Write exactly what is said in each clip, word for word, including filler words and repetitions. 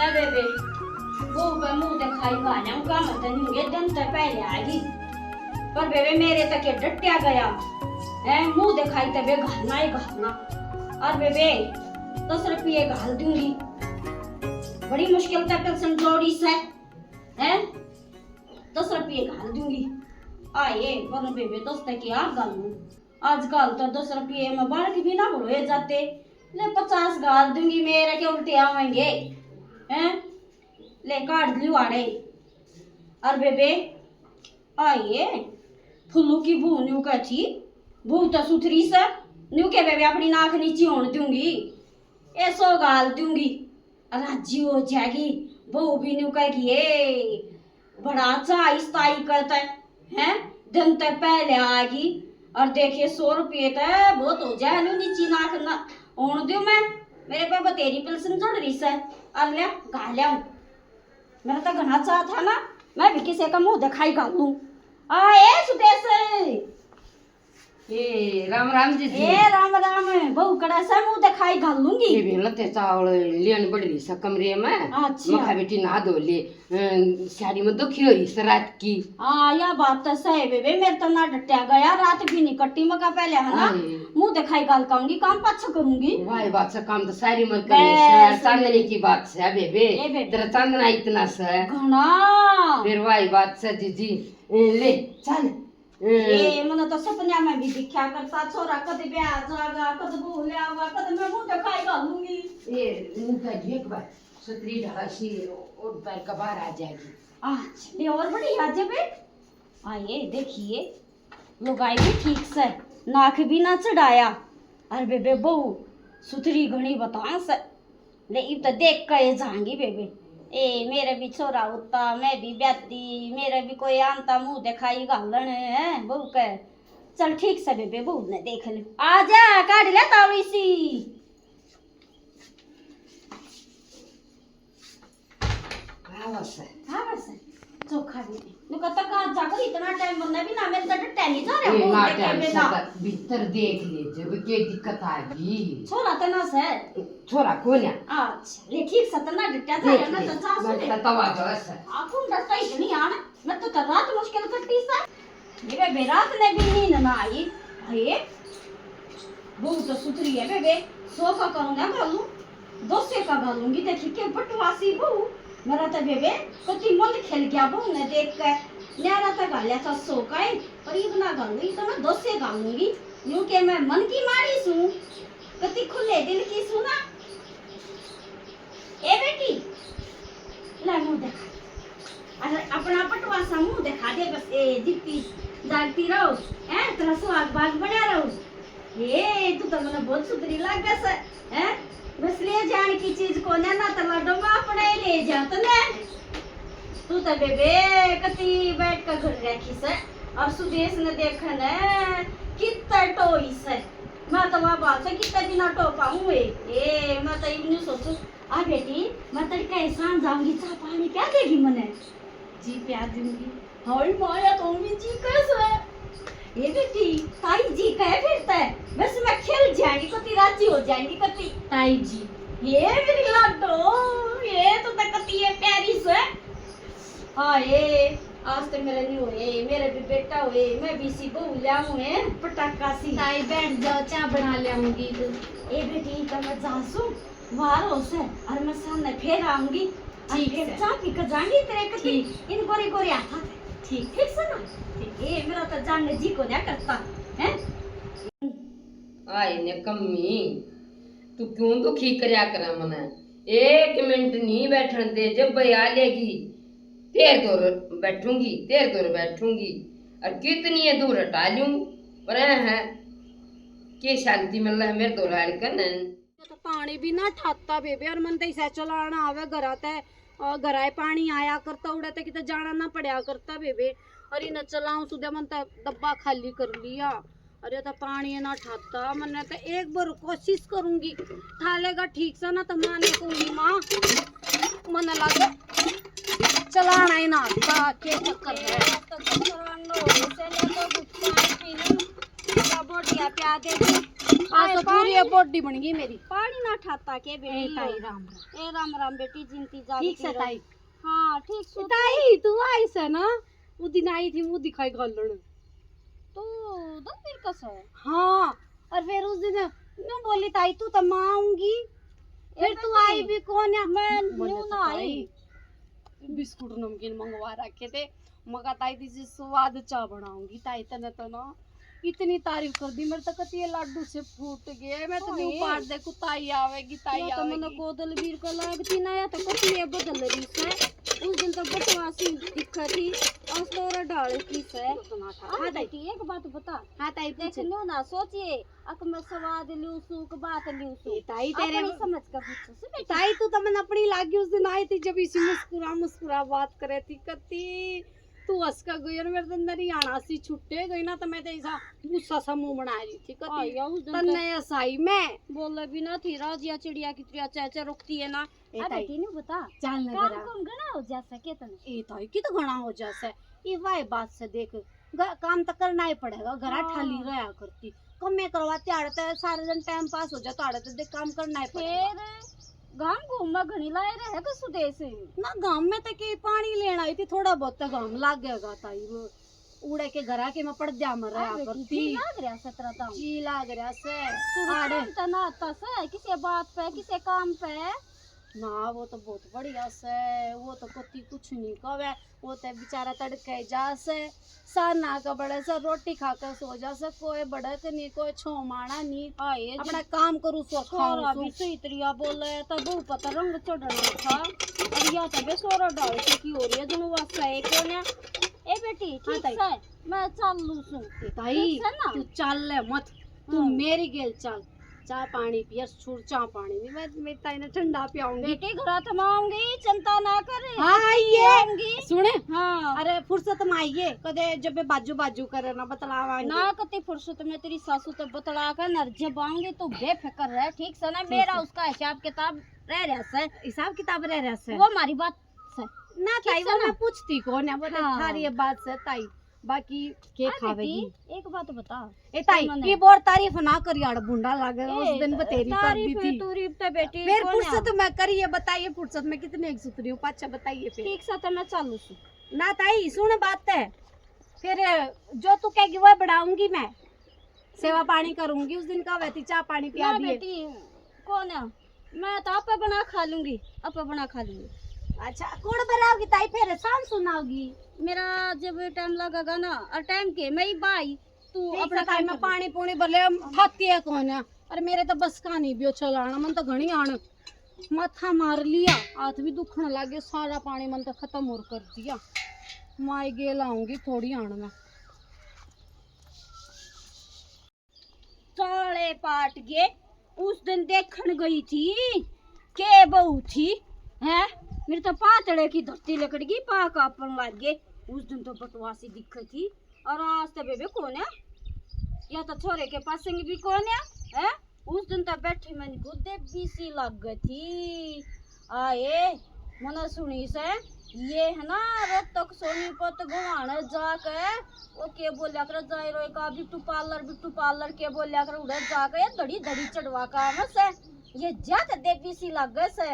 ए बेबे, वो पे मुंह दिखाई घालूं का, मैं तो न्यू ये दिन ते पहले आएगी। पर बेबे, मेरे तक ये डटिया गया है, मुंह दिखाई तबे घालना ही घालना। और बेबे, दस रुपये घाल दूंगी, बड़ी मुश्किल तक पेंशन जोड़ी से, हैं? दस रुपये घाल दूंगी। आए, पर बेबे, दस तक क्या घालूं? आजकल तो दस रुपये में बालक भी ना भरोए जाते। ले, पचास घाल दूंगी, मेरे के उल्टे आवेंगे, हैं? ले, काट लियो आड़े। और बेबे, आइए, फुल्लू की बहू न्यू कह थी, बहू तो सुथरी सा, न्यू के बेबे अपनी नाक नीची होन दूंगी, ए सौ घाल दूंगी, राजी हो जाएगी। बहू भी न्यू कहेगी, ए, बड़ा अच्छा इस ताई करता है, हैं? दिन ते पहले आएगी। और देखिए, सौ रुपये ते बहुत हो जाए, न्यू नीची नाक ना होन दूं मैं, मेरे पे बतेरी पेंशन चढ़ रही से। और ले, घाल लिया। मेरा तो घना चाह था ना, मैं भी किसी का मुंह दिखाई घालूं। आ, ए सुदेश। ए, राम राम जीजी। ए, राम राम। बहू कड़ा सा मुंह दिखाई घालूंगी। ये भी लते चावल लेन बढ़ रही सा कमरे में। अच्छा। मखा बेटी नहा धो ले। अं, साड़ी में दुखी हो रही सा रात की। हाँ, या बात तो सही बेबे, मेरे तो ना डटिया गया, रात भी नहीं कट्टी मका पहले, है ना? अरे। मुंह दिखाई घाल काऊंगी, काम पाछा करूंगी। वाह, बात से काम तो सारी मर कर बस। चांदनी की बात से बेबे। ए बेबे। तेरा चांदना इतना से। घना। फिर वाह, बात से जीजी। ए, ले, चल। ए, मने तो सपना में भी दिखा करता, छोरा कद ब्याह जागा, कद बहू ले आवा, कद मैं मुंह दिखाई घालूंगी। ए, मुंह का देख बार, सुतरी ढाला सी और पैर का बाहर आ जाएगी। अच्छा, ये और बड़ी आज बे। आइए, देखिए, लुगाई भी ठीक से, नाक भी ना चढ़ाया। अरे बेबे, बहू सुथरी घणी बतां से। ले, इब तो देख के ये जाएंगी बेबे। ए, मेरे भी छोरा होता, मैं भी ब्याती, मेरे भी कोई आनता मुंह दिखाई घालण है बहू के। चल ठीक से बेबे, बहू ने देख ले। आ जा, काढ़ ले तावड़ी सी। हाँ बस। हाँ बस। चोखा भी। नु कब तक आज जाकर इतना टाइम बनना भी ना, मेरे तो टट्टा नहीं जा रहा, ए, वो ना देखे टाइम बेटा। से भीतर देख ले, जब के दिक्कत आ गई। छोरा तो ना से। छोरा को ना। अच्छा, ये ठीक से तो ना डट्टा जा देख रहा, मैं ले, तो जा मैं सुने। तो तवा जो ऐसा। आप कौन डरता ही नहीं आना, मैं तो कर रात मुश्किल कट्टी सा। ये बेबे रात ने भी नींद ना आई। अरे, बहू तो सुथरी है बेबे, सौ का करूँ ना घालूं, दो सौ का घालूंगी। देखी के बटवासी बहू, मेरा तो बेबे कति मन खेल गया बहू ने देख के। न्यारा तो घालिया था सौ का है, पर इब ना घालूंगी तो मैं दो सौ घालूंगी। यूं के मैं मन की मारी सूं, कति खुले दिल की सूं ना। ए बेटी, ले मुंह दिखा। अरे अपना पटवा सा मुंह दिखा दे बस। ए जीती जागती रहो, हैं, तेरा सुहाग भाग बना रहो। ए, तू तो मने बहुत सुथरी लागे से, हैं? बस ले जान की चीज कोने ना, तो लाडो मैं अपने ही ले जा तने। तू तो बेबे कती बैठ कर घर रखी से, और सुदेश ने देखे ने कितना टोई से। मैं तो वहाँ बात से कितना बिना टोपा हूँ ए। ए, मैं तो इवनी सोचू, आ बेटी, मैं तड़के शाम जाऊंगी, चाय पानी क्या देगी मने? जी प्या दूंगी। हाय माया, तो भी जी कैसे है? ए बेटी, ताई जी कहे फिरता है, बस मैं खेल जाएंगी, कति राजी हो जाएंगी, कति। ताई जी। ये मेरी लाडो, ये तो तकती है प्यारी से। हाय, आज तो मेरे नहीं हुए, मेरे भी बेटा हुए, मैं भी इसी बहू ले आऊं है, पटाखा सी। ताई बैठ जाओ, चाय बना ले आऊंगी। ए बेटी, तो मैं जा सूं, वार हो से, और मैं सामने फिर आऊंगी, और ठीक फिर से। चाय पी के जाएंगे तेरे कति। ठीक। इन गोरे गोरे हाथा से। ठीक। ठीक से ना? ठीक। ए, मेरा तो जान जी को ना करता, हैं? आए ने कम्मी, तू क्यों दुखी करया करे मने? एक मिनट नहीं बैठन दे, जब भई आ लेगी, तेर दौर बैठूंगी, तेर दौर बैठूंगी, और कितनी ये दूर हटा लूं, पर ऐ है, के शांति मिल रहा है मेरे दौर आड़ कन। तो पानी भी ना ठाता बेबे, और मन तो इसे चलाना आवे घरा ते, और घरा ही पानी आया करता, उड़े ते किते जाना ना पड़ा करता बेबे। और इन्हें चलाऊं सुधे मन तो डब्बा खाली कर लिया। अरे तो पानी ना ठाता, मन्ने तो एक बार कोशिश करूंगी, ठालेगा ठीक से ना तो माने कहूंगी माँ, मन लगे चलाना ही ना आता, के चक्कर है। तो चक्कर आनो हो से ले तो कुछ पानी पी लूं, या बोटिया प्या दे दी। आज तो पूरी ये body बन गई मेरी। पानी ना ठाता के बेटी? ए ताई, राम राम। ए राम राम बेटी, जिंती जागती रहो। ठीक से ताई? हाँ, ठीक से। ताई, तू आई से ना, वो दिन आई थी, मुंह दिखाई घालण। तू दलबीर का से? हाँ, और फिर उस दिन न्यू बोली, ताई, तू तो माँ आऊंगी, फिर तू आई भी कौन है? मैं न्यू ना आई। बिस्कुट नमकीन मंगवा रखे थे, मगा ताई दी जी स्वाद चा बनाऊंगी। ताई तने तो ना इतनी तारीफ कर दी, मेरे तो कती ये लाडू से फूट गए। मैं तो न्यू पाट देखू, ताई आवेगी, ताई आवेगी। मने को दलबीर को लागती ना, या तो कती ये बदल रही से। उस दिन तो बटवासी दिखा थी, आज तो और डाल की से। हाँ ताई, एक बात बता। हाँ ताई, देख न्यू ना सोचिए, अक मैं स्वाद लूं सू, के बात लूं सू। ताई, तेरे अपनी समझ का पूछो से बेटी। ताई, तू तो मन अपनी लागी, उस दिन आई थी जब इसी मुस्कुरा मुस्कुरा बात करे थी, कती तू हंस का गई और मेरे तो अंदर ही आना सी छुट्टे गई ना, तो मैं तो ऐसा गुस्सा सा मुंह बना रही थी, कती तन्ने ऐसा ही मैं बोले भी ना थी, राजिया चिड़िया की तरह चहचह रुकती है ना। ए ताई, बेटी ने बता, चल ना काम करा। कौन घना हो जा सके तने? ए ताई, की तो घना हो जा से। ये वाह बात से देख, काम तो करना ही पड़ेगा, घरा ठाली रहा करती, कमे करवा, त्याड़ ते सारे दिन टाइम पास हो जा, ताड़े तो देख काम करना ही पड़ेगा। फिर गांव घूम में घणी लाए रहे के सुदेश? ना, गांव में तो के पानी लेना आई थी, थोड़ा बहुत तो गांव लागेगा ताई, वो उड़े के घरा के मैं पड़ जा मर रहा करती। जी लाग रहा से तेरा तो। जी लाग रहा से। सुरक्षण तो ना आता से किसी बात पे, किसी काम पे। ना, वो तो बहुत बढ़िया से, वो तो कती कुछ नहीं कवे, वो तो बेचारा तड़के जा से, साना का बड़े से रोटी खा के सो जा से, कोई बड़क नहीं, कोई छोमाना नहीं। आए अपना काम करू सो, खाऊ सो। भी सही तरिया बोले, तो बहू पता रंग चढ़ना था। अब या तो बे सोरा डाल से की हो रही है, जणु वास्ता है कोने। ए बेटी, ठीक से, मैं चालू सूं। ताई, तू चाल ले मत, तू मेरी गेल चाल। चाय पानी पिया, छुर चाय पानी नहीं, मैं मेरी ताई ने ठंडा पियाऊंगी। बेटी, घरा तो मैं आऊंगी, चिंता ना कर। हाँ, आइए। आऊंगी। सुने? हाँ। अरे, फुर्सत में आइए, कदे जब बाजू बाजू करे ना, बतलावांगे। ना, कती फुर्सत में तेरी सासू तो बतला के नर जब आऊंगी, तू बेफिक्र रह, ठीक से ना? मेरा उसका हिसाब किताब रह रहा से। हिसाब किताब रह रहा से। वो हमारी बात से। ना ताई, वो मैं पूछती कौन है, वो तो थारी बात से ताई। बाकी के खावेगी? एक बात बता। ए ताई, ये बोर तारीफ ना करी, आड़ भुंडा लागे, उस दिन बतेरी कर दी थी। तारीफ तो बेटी फिर फुर्सत में करिए, बताइए फुर्सत में कितने एक सुतरी हूँ, पाछा बताइए फिर। ठीक सा तो मैं चालू सू। ना ताई, सुन बात है, फिर जो तू कहेगी वो बनाऊंगी मैं, सेवा पानी करूंगी। उस दिन का वैती चाय पानी पिया दिए। बेटी, कौन है? मैं तो आपे बना खा लूंगी, आपे बना खा लूंगी। अच्छा, कौन बनाओगी ताई, फिर शाम सुनाओगी? मेरा जब टाइम लगेगा ना, और टाइम के मैं ही बाई, तू अपना काम कर। पानी पूनी भले हम खाती है कौन है, और मेरे तो बस का नहीं बियो चलाना, मन तो घणी आन माथा मार लिया, हाथ भी दुखने लगे, सारा पानी मन तो खत्म और कर दिया। माय गेल आऊंगी थोड़ी आन में। साले पाट गए, उस दिन देखण गई थी के बहू थी, हैं? मेरे तो पातड़े की धरती लकड़ गई, पाक आपन लग गए। उस दिन तो बटवासी दिखे थी, और आज तो बेबे कौन है? या तो छोरे के पास भी कौन है, हैं? उस दिन तो बैठी मन को देवी सी लग थी। आए, मने सुनी से, ये है ना, रोहतक सोनीपत घुमाने जाके, वो के बोलिया करे, जाए रोए का, बिट्टू पार्लर, बिट्टू पार्लर के बोलिया करे, उड़े जाके ये धड़ी धड़ी चढ़वा का आवे से, ये ज्यादा देवी सी लागे से।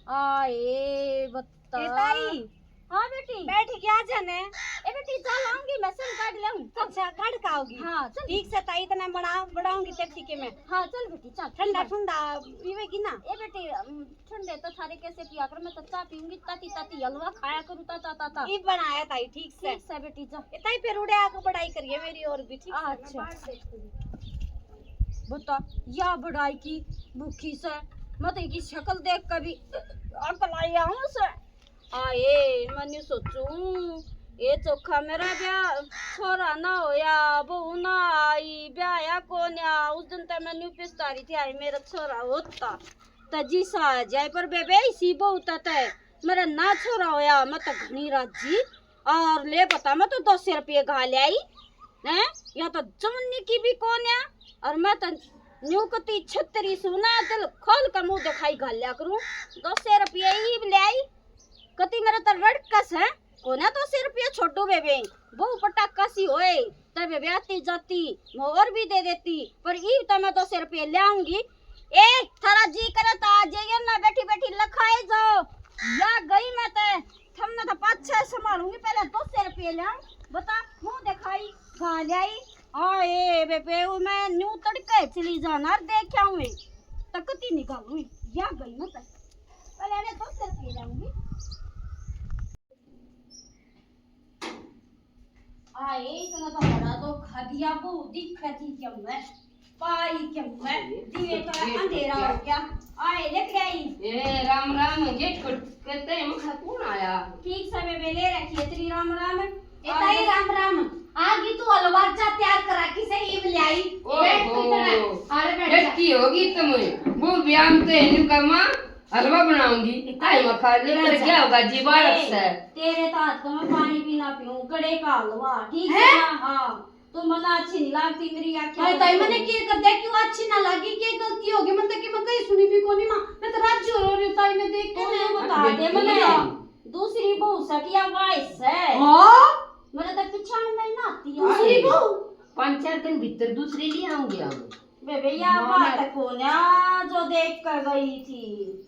आए, बता। ए ताई। हाँ बेटी। बैठ गया जने। ए बेटी, चल आऊंगी मैं, सन काट ले आऊं। अच्छा, काट का आओगी? हाँ, चल। ठीक से ताई, इतना बना, बढ़ाऊंगी तेरे टीके में। हाँ, चल बेटी, चल। ठंडा, ठंडा पीवेगी ना? ए बेटी, अम, ठंडे तो थारे कैसे पिया कर, मैं तो चाय पीऊंगी, ताती ताती हलवा खाया करूँ, ताता ताता। ये बनाया ताई, ठीक से। ठीक से बेटी, जा। ए ताई, फिर उड़े आके बड़ाई करिए मेरी और भी, ठीक से? अच्छा। मैं बाहर देखती हूँ। बता, या बड़ाई की भूखी से, मैं तो इनकी शक्ल देख के भी अकल आई आऊं से। आए, मैं न्यू सोचूं, ये चोखा मेरा ब्याह, छोरा ना होया, बहू ना आई, ब्याह या कोन्या। उस दिन तो मैं न्यू पछता रही थी, आई मेरा छोरा होता तो जी सा आ जाए, पर बेबे इसी बहू तो तै मेरा ना छोरा होया, मैं तो घणी राजी। और ले पता, मैं तो दो सौ रुपये घा ले आई, हैं? या तो जमनी की भी कोन्या, और मैं तो न्यू कती छतरी सू ना, दिल खोल के मुंह दिखाई घाल्या करूं। दो सौ रुपये ही ले आई, कती मेरा तो रड़कस है। कोना दो सौ रुपये छोड़ो बेबे, वो पटाखा सी होए, तब बेबे आती जाती मैं और भी दे देती, पर ईब तो मैं दो सौ रुपये ले आऊंगी। ए, थारा जी करे तो आ जाइए ना, बैठी बैठी लखाए जाओ। या गई मैं तो, थमने तो पाँच छह संभालूंगी, पहले दो सौ रुपये ले आऊं। बता, मुंह दिखाई, कहाँ ले आई? आए बेबे, वो मैं न्यू तड़के चली जाना और देख आऊं, तकती निकालूं। या गई मैं तो, पहले ने दो सौ रुपये ले आऊंगी। आए, इसने तो बड़ा धोखा दिया, वो दिखे थी क्या मैं, पाई क्या मैं, दिए तो अंधेरा हो गया। आए, लेके आई। ए, राम राम, गेट खोल, कहते हैं, मुखा कौन आया? ठीक से बेबे ले रखी है तेरी राम राम। ए ताई, राम राम। आ गई तू हलवा चा तैयार करा, किसे ईब ले आई। बैठ तू इधर। अरे बैठ जा। डरती होगी तुम, वो व्यायाम तो है, न्यू का माँ हलवा बनाऊंगी। ताई मखा ले कर क्या होगा जी, बालक से। तेरे तो हाथ में पानी भी ना पीऊं, गड़े का हलवा, ठीक है ना? हाँ, तो मना अच्छी नहीं लगती मेरी आंखें। अरे ताई, मैंने के कर दिया, क्यों अच्छी ना लगी, के गलती होगी? मन तो कि मैं कहीं सुनी भी कोनी माँ, मैं तो राजी हो रही हूँ ताई ने देख के। तू बता दे मने, दूसरी बहू से किया वाइस है। हाँ, मैंने तो पिछाण में ही ना आती है। दूसरी बहू? पांच चार दिन भीतर दूसरी ले आऊंगी हम। बेबे, या बात कोन्या जो देख कर गई थी।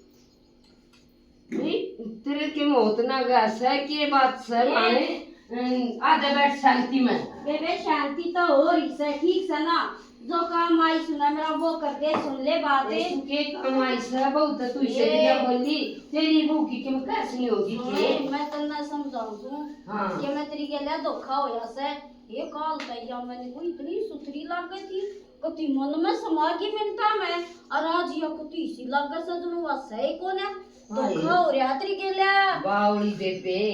नहीं, तेरे के मौत ना गया सै, के बात सै, माने, अम, आजा बैठ शांति में। बेबे, शांति तो हो रही सै, ठीक सै ना? जो काम आई सुना मेरा, वो कर दे, सुन ले बात। तू के काम आई सै, बहू तो तू से ये बिना बोली, तेरी बहू की क्यों कैसी नहीं होगी? सुन, के मैं तन्ने समझाऊं सूं हाँ। कि मैं तेरी गेल्या धोखा होया सै। ये काल तैया मैंने वो इतनी सुथरी लागे थी, कती मन में समा गई मिनटा में, और आज या कती सी लागे सै जणु वा सै ही कोन्या। हाय। धोखा हो रहा तेरी गेल्या। बावली बेबे,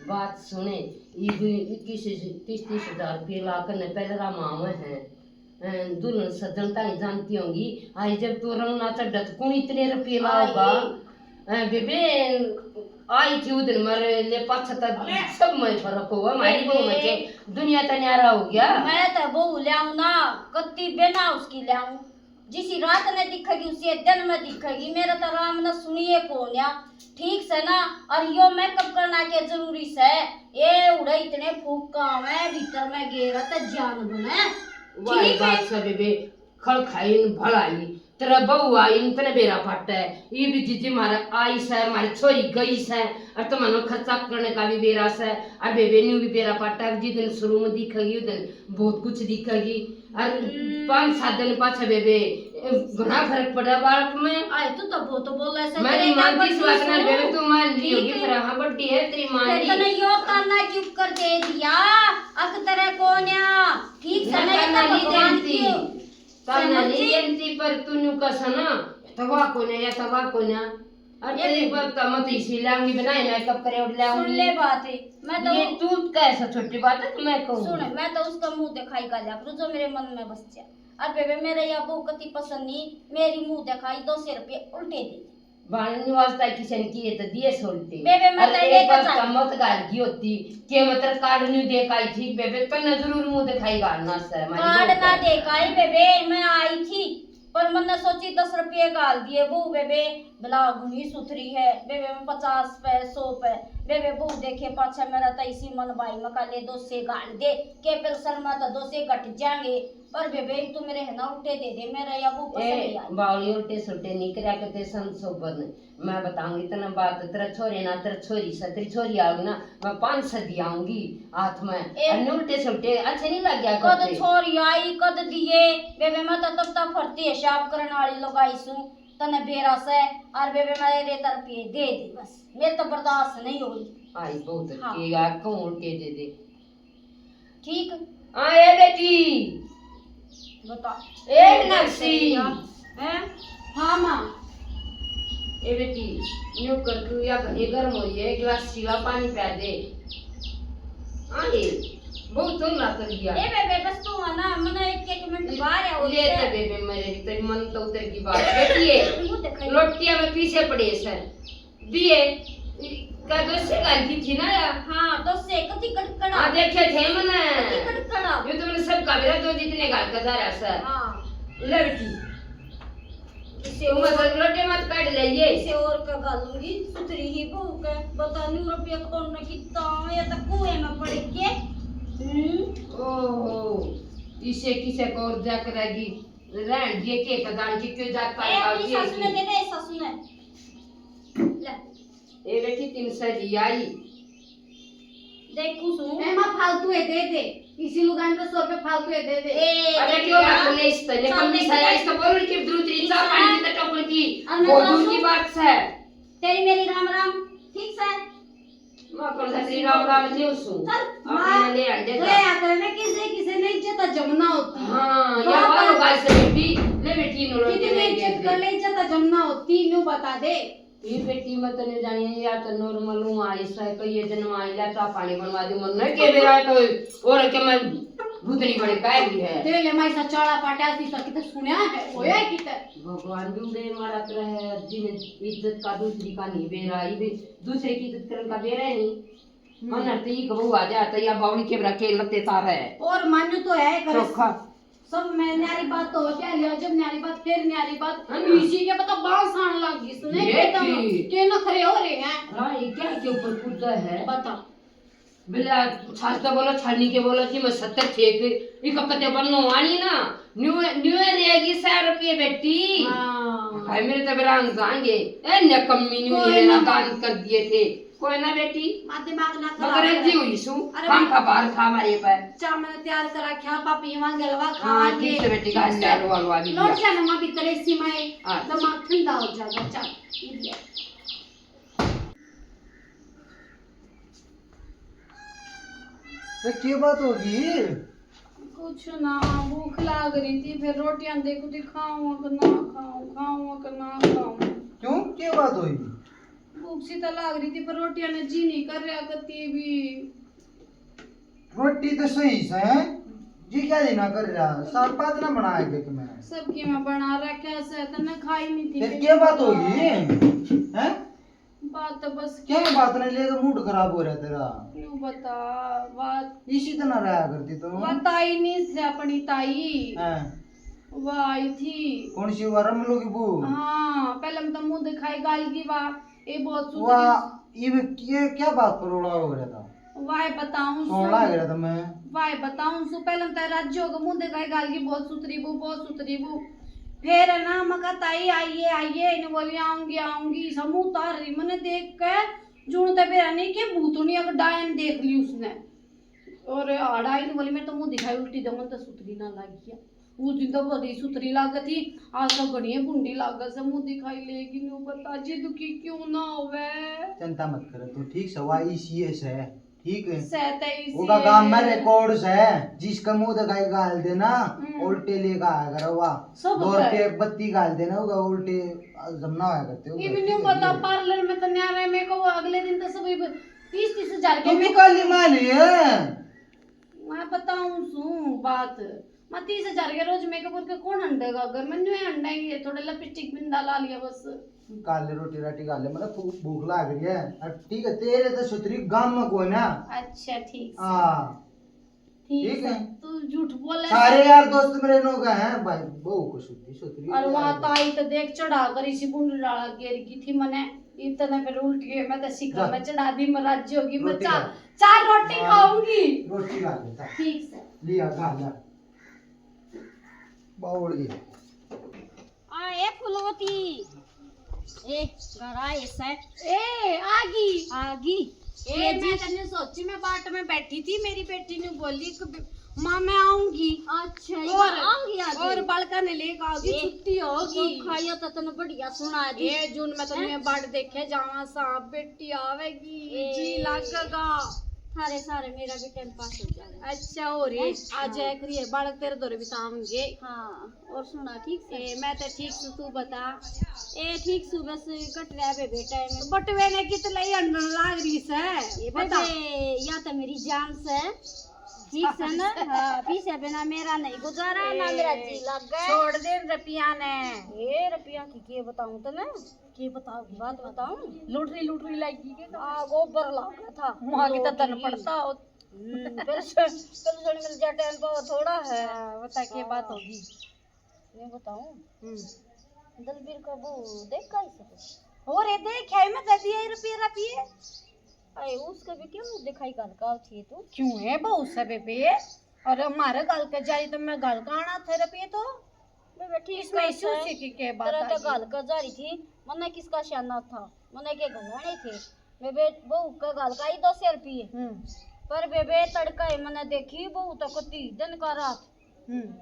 बात सुने, इब इक्कीस, तीस, तीस हजार रुपये ला कर न पहले रा मावे हैं। अ, दुल्हन सज्जन ताई जानती होंगी, आई जब तो रंग ना चढ़त, कौन इतने रुपये लाओगा? आई। अ, बेबे, आई थी उस दिन मारे ले पाछा तक अरे। सब में फर्क होगा, हमारी बहू में बेबे। के दुनिया का न्यारा हो गया। मैं तो बहू ले आऊं ना, कत्ती बिना उसकी ले आऊं। जिसी रात ने दिखेगी, उसी दिन में दिखेगी। मेरा तो राम ने सुनिए कोन्या, ठीक सै ना? और यो मेकअप करना के जरूरी सै? ये उड़े इतने फूक का आवे, भीतर में गेरा ते जान बने। वाह, ठीक है। बात सै बेबे, खल खाई न भल आई, तेरा बहू आई न तने बेरा पाटे। ये भी जीजी मारे आई सै, मारी छोरी गई सै, और तुम्हारे खर्चा करने का भी बेरा सै, और बेबे न्यू भी बेरा पाटे। जिस दिन शुरू में दिखेगी, उस दिन बहुत कुछ दिखेगी। और हम्म। पांच सात दिन पाछे बेबे, घणा फर्क पड़ा बालक में। आए, तू तो बहुत बोले से, मैं तेरे नहीं मानती इस बात ना, बेबे, तू मान रही होगी, फिर हाँ, बड्डी है तेरी मान रही। तने यो ताना क्यों कर दे दिया? अक तेरे कोन्या, ठीक से नहीं, नहीं तो नहीं भगवान जानती। की ताना नहीं समझी? जानती, पर तू न्यू कसा ना, तवा कोन्या या तवा कोन्या। और ये तेरी भी बात तो मत इसी लाऊंगी, बनाए मेकअप करे उड़ लाऊंगी। सुन ले बात, मैं तो ये तू कैसा छोटी बात है, मैं कहूँ। सुन, मैं तो उसका मुंह दिखाई कर लिया करूँ जो मेरे मन में बस जाए। अब बेबे, मेरे या बहू कती पसंद नहीं, मेरी मुंह दिखाई दो सौ रुपये उल्टे दे दे। बाण वास्ता किसी ने किए तो दिए सौ रुपये। बेबे, मैं अरे तो एक लेकर बात जा का मत गाल की होती, के मतलब कार्ड नहीं दे आई थी बेबे, तन्ने जरूर मुंह दिखाई गालना से, हमारी कार्ड बहू ना का। दे आई बेबे, मैं आई थी, पर मैंने सोची दस रुपये गाल दिए बहू बेबे, भला घुनी सुथरी है बेबे, मैं पचास पे, सौ पे बेबे, बहू देखे पाछे मेरा तो इसी मन भाई में काले दो से गाल दे, के फिर शर्मा तो दो से घट जाएंगे। पर बेबे, तू मेरे है ना उल्टे दे दे, मेरा या वो पसंद ए, नहीं आया। बावली उल्टे सुल्टे नहीं करया करते संशोभन। मैं बताऊंगी तने बात, तेरा छोरे ना, तेरा छोरी से, तेरी छोरी आओगी ना, मैं पाँच सौ दियाऊंगी हाथ में। ए, और उल्टे सुल्टे अच्छे नहीं लग गया कद करते। छोरी आई, कद दिए, बेबे, मैं तो तब तक फरती हिसाब करने वाली लुगाई सूं, तने बेरा से, और बेबे, मेरे तरफ ये दे दे बस, मेरे तो बर्दाश्त नहीं होगी। आई बहुत हाँ। की यार, क्यों उल्टे दे दे? ठीक। हाँ, ए बेटी। बता। ए मीनाक्षी। हैं? हाँ, माँ। ए बेटी, न्यू कर तू, या घणी गर्म हो रही है, एक गिलास सीला पानी प्या दे। हाँ, ए, बहुत धुंधला कर दिया। ए बेबे, बस तू है ना, मने एक, एक मिनट बाहर है, ले उधर। तो बेबे, मेरे भी तेरी मन तो उतर की बात। बेटी, ये मुंह दिखाई। लोटिया में पीछे पड़े सर। दिए, का दो से गाल की थी ना यार? हाँ, दो से, कति कड़कड़ा। हाँ, देखे थे मने। कति कड़कड़ा। ये तो मैंने सब का बेरा दो जितने गाल का जा रहा सर। हाँ। ले बेटी। इसे तू और, मत लोटे मत काट ले ये। इसे और का घालूंगी, सुथरी ही बहू के। बता न्यू रुपया कौन ने कितना, ये तो कुएं में पड़ के। हम्म। ओहो, इसे किसे को और जा करेगी? रहन दिए, के का जान के क्यों जात पात ए, अपनी सासू ने दे दे, सासू ने। ले। ए बेटी, तीन सौ ली आई। देखू सू। ए माँ, फालतू है, दे दे। इसी लुगान तो सौ रुपए फालतू है, दे दे। ए, अरे क्यों बात ले इस तरह? कम नहीं साया, इस तो बोल के दूसरी चाय पानी की तो टोकन की। अरे वो दूर की बात है। तेरी मेरी राम राम, ठीक से? माँ, कौन सा तेरी राम राम नहीं उसू? चल, अपने माँ, ले अंडे का। गया कर, मैं किसे, किसे ने इज्जत जमना होती। हाँ, ये बात बात है। बात से बेटी, ले बेटी, नो रोटी कितनी ले इज्जत कर ले, इज्जत जमना होती, न्यू बता दे। ये बेटी, मैं तने जानिए, या तो नॉर्मल हूँ, आई से कई जन्म आई ला, चा पानी बनवा दे, मन नहीं के बेरा तो, और के मैं भूतनी बड़े काहे भी है। तेरे ले माई सा चाला पाटा सी सा किते सुनया है, होया है किते। भगवान भी उड़े मारा तरह है, जिन इज्जत का दूसरी का नहीं बेरा, ये भी दूसरे की इज्जत करने का बेरा ही नहीं। हम्म। मन ते ही कहू आ जा, तो या बावली के बेरा के लत्ते तारे। और मान्यू तो है, करे चोखा। सब में न्यारी बात तो क्या लिया, जब न्यारी बात, फिर न्यारी बात। हाँ। इसी के पता बांस आन लग गई, सुने ये के तुम, की? के नखरे हो रहे हैं। हाँ, ये क्या के ऊपर कूदा है? बता। बिला छाछ तो बोलो, छानी के बोलो जी, मैं सत्तर छे के, इक कते बननो आनी ना, न्यू, न्यू रहेगी सौ रुपये बेटी। हाँ। हाय, मेरे तो बेरा जाएंगे। ए, न कमी नहीं कोई मेरा ना। दान कर दिए थे। कोई ना बेटी, माँ दिमाग ना खराब मगर कर। जी हुई सू, अरे हम माँ, खबर था हमारे पर। चा मैंने तैयार कर रखा, पापी वहाँ गलवा हाँ, खाएंगे। ठीक से बेटी, ठीक से। हलवा, हलवा भी लौट दिया। जाना माँ भीतर एसी में, हाँ। दिमाग ठंडा हो जाएगा, चा, ये लिया। ए, के बात होगी? कुछ ना, भूख लाग रही थी, फिर रोटियां देखू थी, खाऊं कि ना खाऊं, खाऊं कि ना खाऊं। क्यों, के बात हुई? भूख सी तो लाग रही थी, पर रोटियां ने जी नहीं कर रहा कती भी। रोटी तो सही से, जी क्या जी ना कर रहा, साग पात ना बनाया के तुम्हें? सबकी मैं बना रखा से, तन्ने खाई नहीं थी फिर। के बात होगी? हैं? बात तो बस क्या बात नहीं ले, तो मूड खराब हो रहा तेरा। क्यों बता बात? इसी तरह रहा करती तो। बताई नहीं से अपनी ताई। हैं। वह आई थी। कौन सी, वह रमलू की बहू? हाँ, पहले हम तो मुंह दिखाई गाल की वाह, ये बहुत सुथरी। वाह, ये क्या बात पर रोला हो रहा था? वाह बताऊं सु। लग रहा था मैं। वाह बताऊं सु, पहले तो राज्य होगा मुंह दिखाई गाल की बहुत सुथरी बहू, बहुत सुथरी बहू। फिर है ना, मका ताई आइए, आइए, इन्हें बोली आऊंगी, आऊंगी। समूह तार रही मैंने देख के, जून ते बेरा नहीं के भूतनी अगर डायन देख ली उसने। और आड़ा ही बोली, मैं तो मुंह दिखाई उल्टी दमन तो सुथरी ना लागी है। उस दिन तो बड़ी सुथरी लाग थी, आज तो घणी भूंडी लाग से, मुंह दिखाई लेगी। न्यू बता जी दुखी क्यों ना होवे। चिंता मत कर तू, ठीक से, वा इसी है से, ठीक है। से ते इसी ओका है। गांव में रिकॉर्ड से, जिसका मुंह दिखाई गाल देना, हम्म। उल्टे लेकर आया करे वा। सब दो होता है। रुपये बत्ती गाल देना, ओका उल्टे जमना होया करते हो। ये भी न्यू बता, पार्लर में तो न्यारे में को अगले दिन तो सब तीस तीस हजार के तू भी काली माँ नहीं है। मैं बताऊं सू बात, मैं तीस हजार के रोज मेकअप करके कौन हंडेगा? अगर मैं न्यू हंडेंगे, थोड़े लिपस्टिक बिंदा ला लिया बस। काले रोटी राटी खा ले, मतलब भू-, भूख लाग रही है। अब ठीक है, तेरे तो सुथरी गाम में कोई ना। अच्छा, ठीक से। हाँ। ठीक ठीक से। है। तू झूठ बोले। सारे यार दोस्त मेरे नो गए हैं भाई, बहू को सुथरी सुथरी और यार वहाँ दोस्त। ताई तो देख चढ़ा कर इसी बुंड डाला गिर गई थी मने, इतने फिर उल्ट गए, मैं तो शिखर जा। में चढ़ा दी, मैं राज्य होगी, मैं रोटी चार, खा। चार रोटी हाँ। खाऊंगी। रोटी खा ले, जा। ठीक से। लिया, खा, जा। बावली। आ, ए फुलवती। ए, घर आ, ऐसा है। ए, आगी। आगी। ए, ये मैं जी। तन्ने सोची, मैं बाट में बैठी थी, मेरी बेटी ने बोली कि ब-, माँ, मैं आऊंगी। अच्छा, ये और, आऊंगी आज। और बालका ने लेके आओगी, ए, छुट्टी होगी। तो खाइयो तो तन्ने बढ़िया सुना दी। ए, जून में तन्ने हैं? बाट देखे जावा सा, बेटी आवेगी, ए, जी लागेगा। थारे सारे मेरा भी टाइम पास हो जाएगा। अच्छा, हो रे, हैं? आ हाँ। जाया करिए, बालक तेरे दौरे भी तो आवेंगे। हाँ। और सुना, ठीक से? ए, मैं तो ठीक सू, तू बता। ए, ठीक सू, बस कट रहा बे बेटा है। बटवे ने कित लई अंडन लाग रही से? ए, बता। बे, या तो मेरी जान से। ठीक से ना? हाँ, पीसे बिना मेरा नहीं गुजारा, ना ए, मेरा जी लग गया। छोड़ दे इन रुपया ने। ए, रुपया की के बताऊं तने? के बताओगी? बात बताऊं? लॉटरी, लॉटरी लग गई के? हाँ, गोबर लग गया था। वहाँ की तो धन लॉटरी। पड़ता हो। हम्म, पेंशन, पेंशन मिल जा टाइम पर थोड़ा है। हाँ, बता के बात हाँ। होगी। ये बताऊं? हम्म। दलबीर का वो देख का ही सब। और ये देख है, मैं दे दिया रुपये रुपये। अरे, उसके भी क्यों दिखाई गल का थी तू? क्यों है बहू से बेबे? और हमारे गल के जारी तो मैं गल का आना थे रुपये तो। बेबे, ठीक इसमें है इसी सर। उसी की क्या बात तेरा आ तो गई? गल का जारी थी, मन्ने किसका सियाना था, मन्ने के घलाने थे। बेबे, बहू का गल का ही दो सौ रुपये। हम्म। पर बेबे, तड़का ही मन्ने देखी, बहू तो कती दिन का रात। हम्म।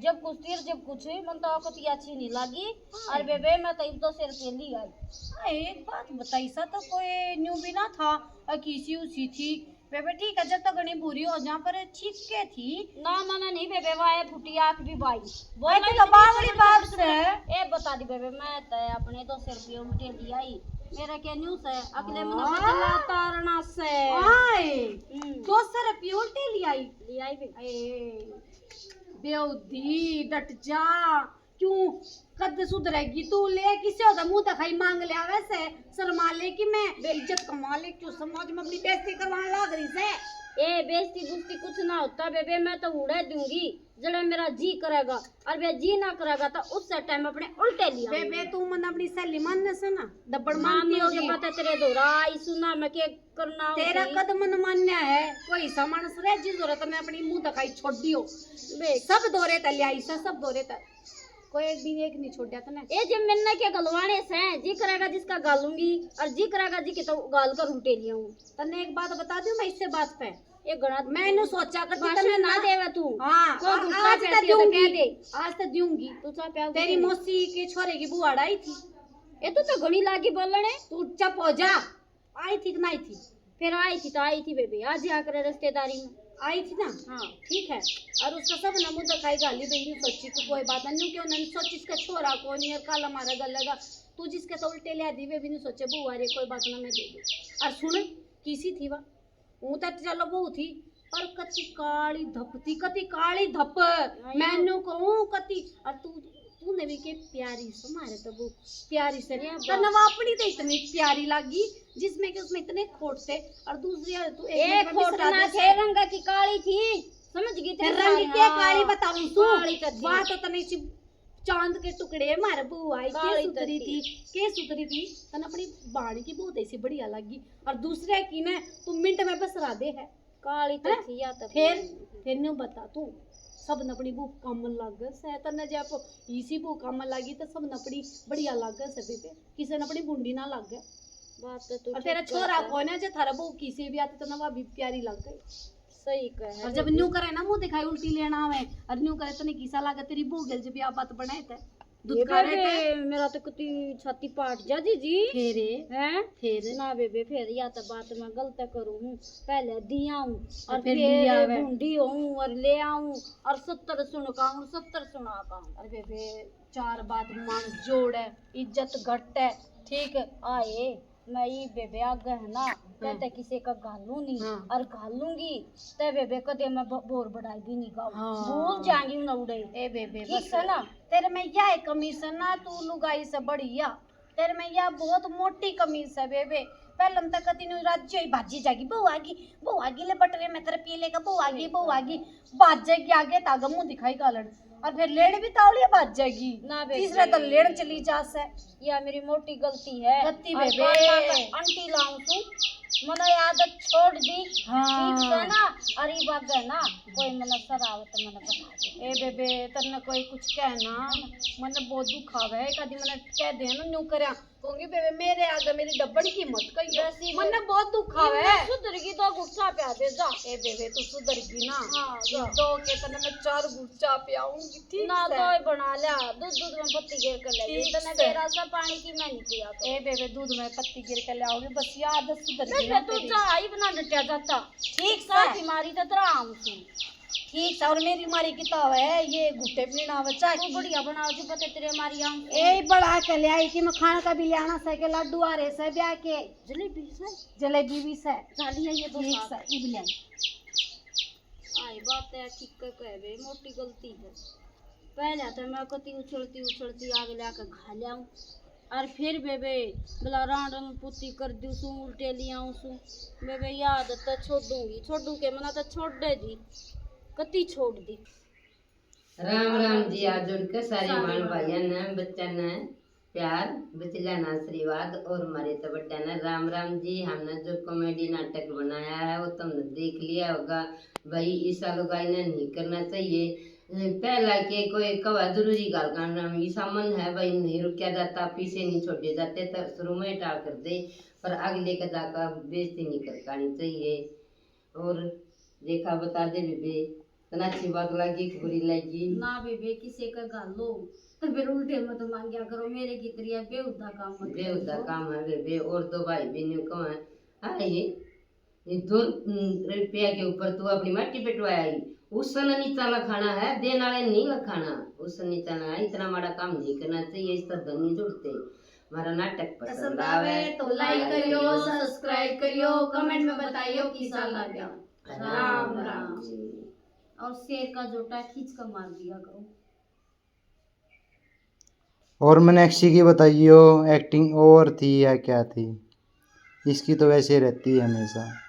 जब कुछ तीर, जब कुछ, मन तो कती अच्छी नहीं लगी। हाँ। और बेबे, मैं तो दो सौ रुपये ली आई। हाँ, एक बात बताई सा, तो कोई न्यू भी ना था, और किसी उसी थी। बेबे, ठीक है, जब तो घणी बुरी हो जा, पर ठीक के थी। ना, ना, ना, नहीं बेबे, वाए फुटी आंख भी बाई। बोलना आई तो ही नहीं बावली समझ बात समझ से। ए, बता दी बेबे, मैं तो अपने दो सौ रुपये उल्टे ले आई। मेरा क्या न्यूज़ है? अगले महीने हाँ। बदला तारना से। आए, हम्म। दो सौ रुपये उल्टे ले आई। ले आई बेबे। ए, बेउदी, डट जा। क्यों? कद सुधरेगी तू? ले किसे होता मुंह दिखाई मांग ले आवे से, शर्मा ले कि मैं बेइज्जत कमा ले, क्यों समाज में अपनी बेइज्जती करवाने लाग रही से? ए, बेइज्जती बुज्जती कुछ ना होता बेबे, मैं तो उड़ा दूंगी जड़ा मेरा जी करेगा, और बे जी ना करेगा तो उस टाइम अपने उल्टे लिया बेबे। तू मन अपनी सहेली मानने से ना दबड़ मानती होगी। पता तेरे दो राय सुना मैं के करना तेरा होगी। कद मन मान्या है, कोई सामान सरे जी जरूरत ने अपनी मुंह दिखाई छोड़ दियो। बे सब दोरे तले आई से, सब दोरे तले। कोई एक दिन एक नहीं छोड़ा तने। ए, जे मैंने के गलवाने से, जी करेगा जिसका गालूंगी, और जी करेगा जी के तो गाल कर उल्टे लियाऊं। तन्ने एक बात बता दूं मैं इससे बात पे। ये घणा मैं इन्हें सोचा करती, भाषण तन्ने ना ना देवे तू। हाँ, को आ-, गुस्सा आज पे तो आती है तो कह दूंगी, दे। आज तो दूंगी। तू चा प्याओ तेरी कि नहीं? मौसी के छोरे की बुआड़ आई थी। ये तो, तो घणी लागी बोलने। तू चुप हो जा। आई थी कि नहीं थी? फिर आई थी तो आई थी बेबे, आज यहाँ करे रिश्तेदारी में। आई थी ना? हाँ। ठीक है। और उसका सब ना मुंह दिखाई गाली बेबे, यूं सोची कि कोई बात नहीं, क्यों नहीं सोची इसका छोरा कौन है, काला मारा गलेगा। तू जिसके तो उल्टे लिया दी बेबे, नहीं सोचे बहू आ रही, कोई बात ना, मैं दे दूँ। और सुन, किसी थी वा? वो तो चलो बहू थी, पर कति काली धप थी, कति काली धप। आई मैं नो। न्यू कहूँ कति, और तू, तूने भी के प्यारी से मारे तो वो प्यारी से। ये तन्ने बात। वो अपनी तो इतनी प्यारी लागी, जिसमें कि उसमें इतने खोट थे, और दूसरी यार तू एक ए, मिनट में खोट बिसरा ना दे थे, से। रंग की काली थी, समझ गई तेरी फिर रंग सारी, के हाँ। काली बताऊं तू? काली तो थी। बात तो तन्ने इसी चांद के टुकड़े मारे बहू आई, के काली तो सुधरी थी। थी, के सुधरी थी? तन्ने अपनी बाण की बहुत ऐसी बढ़िया लगी, और दूसरे की ना तू मिनट में बिसरा दे है। काली तो हैं? थी या तो फिर, फिर। फिर न्यू बता तू, सब न अपनी बहू काम लागे से, तन्ने जे आप इसी बहू काम लागी तो सब न अपनी बढ़िया लागे से बेबे, किसी न अपनी बुंडी ना लागे। बात तो तू और ठीक तेरा छोरा कहता। कौन है जे थारा बहू किसी भी आती तो ना भाभी प्यारी लागे। सही कहे और जब बेबे। न्यू करे ना मुंह दिखाई उल्टी लेना आवे और न्यू करे तने किसा लागे तेरी बहू गेल जब ये बात बनाए थे। ये दुत्कारे बेबे, ते। मेरा तो कती छाती पाट जा जी जी। फेरे? हैं? फेर? ना बेबे, फेर या तो बात मैं गलत करूँ हूँ। पहले दिया हूँ और और फिर फिर लिया वे। भूंडी हूँ और ले आऊँ और सत्तर सुन का हूँ, सत्तर सुना का हूँ। अरे बेबे, चार बात मान जोड़ है, इज्जत घट है, ठीक आए। मैं ई बेबे आगे है ना, हाँ। कहते किसी का घालू नहीं, हाँ। और घालूंगी ते बेबे कदे मैं ब-, बोर बढ़ाई भी नहीं गाऊं। हाँ। भूल जाएंगी उन्हें उड़े। ए बेबे, ठीक बस है ना? तेरे में या एक कमी से ना, तू लुगाई से बढ़िया। तेरे में या बहुत मोटी कमी से बेबे। पहले हम तक कती नु राज्य ही भाजी जागी, बहू आगी, बहू आगी, ले बटवे में तेरे पी लेगा, बहू आगी, बहू आगी, भाज जाएगी आगे तागा मुंह दिखाई गालन। और फिर लेण भी तावलिया भाज जाएगी। ना बेबे। तीसरे तो लेण चली जा से। या मेरी मोटी गलती है। गलती और बेबे। काला का आंटी लाऊं तू, मने आदत छोड़ दी। हाँ। ठीक है ना? अरे बाबे ना, कोई मने सरावत मने बता दे। ए बेबे, तन्ने कोई कुछ कहना, मने बहुत दुख आवे है। कदी मने कह दे ना न्यू करया, कहूंगी, "बेबे, मेरे आगे मेरी डब्बन की मत कहियो।" वैसे ही मन्ने बहुत दुख आवे। मैं सुधर गई, दो गुस्सा प्या दे जा। ए बेबे, तू सुधर गई ना। हाँ, जा। दो के तने मैं चार गुस्सा प्याऊंगी, ठीक ना से? दो ही बना लिया, दूध, दूध में पत्ती गिर कर ले। ठीक तने से। बेरा सा पानी की मैं नहीं पिया कर। ए बेबे, दूध में पत्ती गिर कर ले आओगे, बस याद सुधर गई ना तू तेरी। चाय बना डटिया जाता। ठीक से। साथी मारी तो तेरा आम सी। ठीक से, और मेरी मारी किताब है, ये घुट्टे पीना बच्चा तू की। बढ़िया बनाओ जी, पता तेरे मारी आम सी। ए बड़ा के ले आई कि मैं खाने का भी ले आना से के लाडू आ रहे से ब्याह के। जलेबी से? जलेबी भी से। जाली है ये दो ठीक साथ। से, ई भी ले आई। आई बात है, ठीक कह बे, मोटी गलती है। पहले तो मैं कती उछलती उछलती आग ला के खा लियाऊं। और फिर बेबे, भला रांड में पुत्ती कर दूं सूं, उल्टे ले आऊं सूं। बेबे, याद तो छोड़ूंगी, छोड़ू के मना तो छोड़ दे जी, कती छोड़ दी। राम राम जी। हाथ जोड़ के सारे बहन भाइयां ने, बच्चा ने प्यार, बचला ने आशीर्वाद और हमारे तो बड्डा ने राम राम जी। हमने जो कॉमेडी नाटक बनाया है वो तुमने देख लिया होगा। भाई, ऐसा लोग इन्हें नहीं करना चाहिए। पहला के कोई कवा जरूरी गाल कांड में ऐसा मन है भाई, नहीं रुकया जाता, पीछे नहीं छोड़े जाते, तो शुरू में टाल कर दे, पर अगले का जाकर बेइज्जती नहीं कर पानी चाहिए। और देखा, बता दे बेबे, इतना अच्छी बात लगी कि बुरी लगी? ना बेबे, किसी का घालो तो फिर उल्टे मत मांग्या करो, मेरे की तरिया बेहुदा काम मत बेहुदा करो। काम है बेबे। और दो भाई भी न्यू कहो है, हाँ, ये ये दो, हम्म, रुपया के ऊपर तू अपनी माटी पिटवाया ही। उसन नीचा लखाना है, देन वाले नहीं लखाना। उसन नीचा ना, इतना माड़ा काम नहीं करना चाहिए, इस तरह धन नहीं जुड़ते। हमारा नाटक पसंद आवे तो like करियो, subscribe करियो, comment में बताइयो किसा लगा। राम राम। और शेर का जोटा खींच कर मार दिया करो। और मीनाक्षी की बताइयो, एक्टिंग ओवर थी या क्या थी? इसकी तो वैसे रहती है हमेशा।